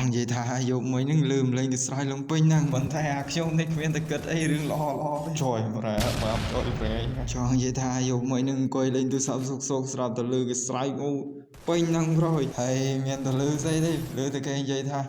ង់និយាយថាយកមិញហ្នឹងលឺម្លេងគេស្រែកលំពេញហ្នឹងប៉ុន្តែអាខ្ញុំនេះគ្មានតែគិតអីរឿងល្អល្អទេ ជួយរ៉ាបាបជួយប្រែ ចង់និយាយថាយកមិញហ្នឹងអង្គុយលេងទូរស័ព្ទសុកសុកស្រាប់តែលឺគេស្រែកអូពេញហ្នឹងប្រយហើយមានតែលឺស្អីទេលឺតែគេនិយាយថា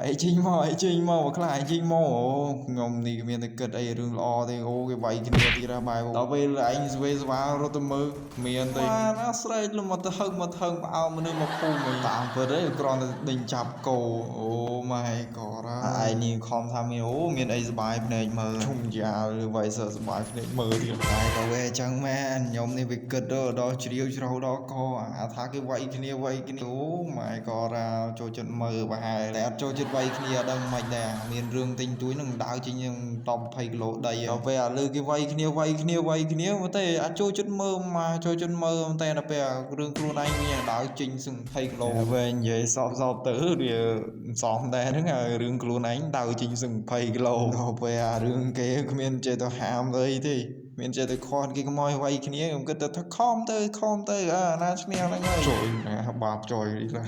ឯងចេញមកឯងចេញមកខ្លះឯងចេញមកអូខ្ញុំនេះគ្មានតែគិតអីរឿងល្អទេអូគេវាយគ្នាទៀតហើយបែបដល់ពេលឯងស្វេស្វារត់ទៅមើលគ្មានទេបានអាស្រែកលំមកទៅហឹងមកថឹងផ្អើលមនុស្សមកភូមិតាមពិតទេគ្រាន់តែដេញចាប់គោអូ my god ឯងនេះខំថាមានអូមានអីសបាយភ្នែកមើលជុំយ៉ាឬវាយសើសបាយភ្នែកមើលទៀតតែក៏វាអញ្ចឹងមែនខ្ញុំនេះវាគិតដល់ជ្រាវជ្រៅដល់កអាថាគេវាយគ្នាវាយគ្នាអូ my god ចូលចិត្តមើលប្រហែលតែអត់ចូលចិត្តវាយគ្នាអត់ដឹងមិនដែរមានរឿងទិញទួយនឹងដើរចេញនឹង10 20គីឡូដីដល់ពេលអាលើគេវាយគ្នាវាយគ្នាវាយគ្នាមកទេអាចចូលចិត្តមើលមកចូលចិត្តមើលតែដល់ពេលរឿងខ្លួនឯងវាដើរចេញសឹង20គីឡូវិញនិយាយសពសពទៅវាមិនសមដែរហ្នឹងរឿងខ្លួនឯងដើរចេញសឹង20គីឡូដល់ពេលអារឿងគេគ្មានចេះទៅហាមអីទេមានចេះតែខនគេកុំឲ្យវាយគ្នាខ្ញុំគិតថាខំទៅខំទៅអាណាឈ្នះហ្នឹងហើយ ជួយណាបាបជួយនេះឡា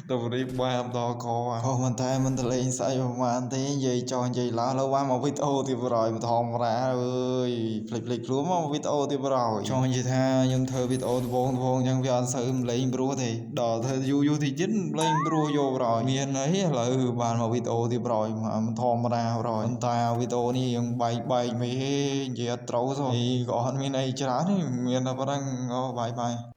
ទៅរីបាបដល់កខុសមិនតែមិនទៅលេងស្អីប្រហែលទេនិយាយចោះនិយាយឡើងលើបានមកវីដេអូទៀតបរយមិនធម្មតាអើយភ្លេចភ្លេចខ្លួនមកវីដេអូទៀតបរយចង់និយាយថាខ្ញុំធ្វើវីដេអូដំបូងដំបូងអញ្ចឹងវាអត់សូវលេងព្រោះទេដល់ធ្វើយូរយូរតិចទៀតលេងព្រោះយកបរយមានអីឥឡូវបានមកវីដេអូទៀតបរយមិនធម្មតាបរយតែវីដេអូនេះយើងបែកបែកមិនហេនិយាយអត់ត្រូវសោះក៏អត់មានអីច្រើនទេមានតែប៉ុណ្្នឹងអូបាយបាយ។